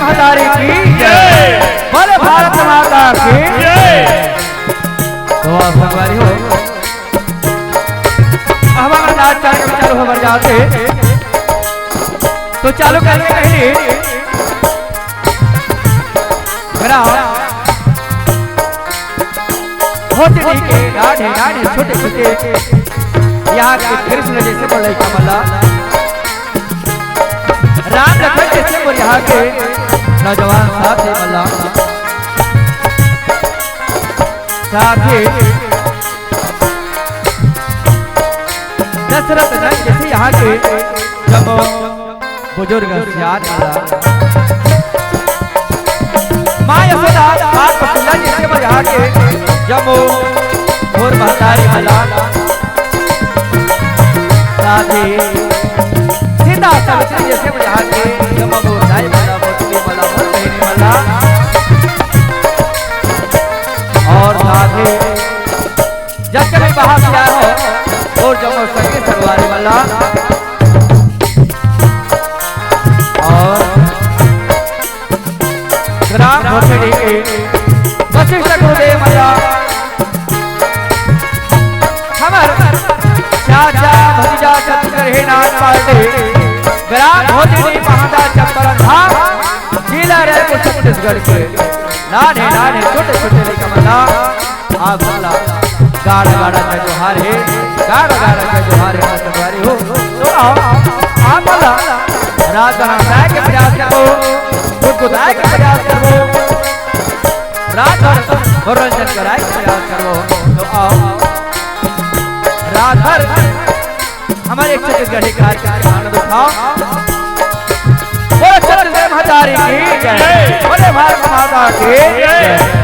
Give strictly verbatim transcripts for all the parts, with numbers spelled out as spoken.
महतारी की जय। बोले भारत माता की जय। तो आप संगवारी हो, अब हमारा नाच चालू, चालू हो जाते, तो चालू करने पहले मेरा होते नहीं के नाने नाने छोटे छोटे यहाँ के कृष्ण जैसे बड़े कमला, राम लखन जैसे मोर यहाँ के नौजवान साथी मला, साथी दशरथ नंदन जैसे यहाँ के जब बुजुर्ग सियान मला, माँ यशोदा आप कौशल्या जैसे मोर यहाँ के जब मोर महतारी मला, साथी सीता सावित्री जैसे मोर यहाँ के जब मोर दाई मला, मोर दीदी मला, मोर बहनी मला, और साथी जब के भी बाहर से आए हो और जब मोर संगी संगवारी मला, और ग्राम भोसड़ी के वशिष्ठ गुरुदेव मला, हमर चाचा भतीजा छत्तीसगढ़ हे नाच पार्टी, ग्राम भोसड़ी, महादा चंपारण धाम, जिला रायपुर, छत्तीसगढ़ के नाने नाने छोटे छोटे लइका मन ला आप मन ला गाड़ा गाड़ा के जोहार हे, गाड़ा गाड़ा के जोहार हे, संगवारी हो। तो आओ, आप मन ला रात भर हंसाए के प्रयास करबो, गुदगुदाए के प्रयास करबो, रात भर मनोरंजन कराए के प्रयास करबो। तो आओ, रात भर हमारे छत्तीसगढ़ी कार्यक्रम का आनंद उठाओ। बोलो छत्तीसगढ़ महतारी की जय, बोले भारत माता की जय।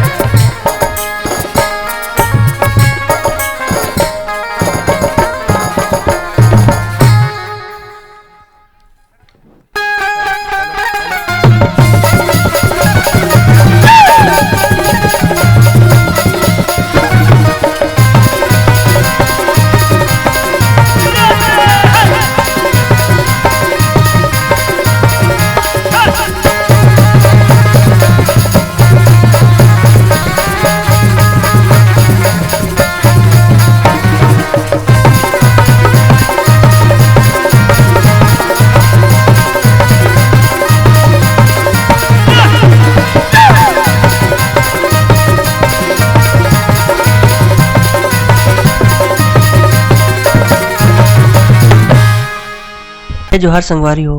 जय जोहार संगवारी हो,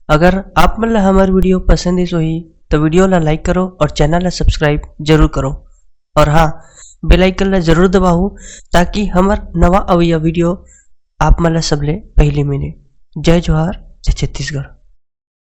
अगर आप मन ला हमर video पसंद आइस होही, तो video ला like करो और channel ला subscribe जरूर करो। और हाँ, bell icon ला जरूर दबाओ, ताकि हमर नवा अवइया video आप मन ला सबले पहली मिले। जय जोहार, जय छत्तीसगढ़।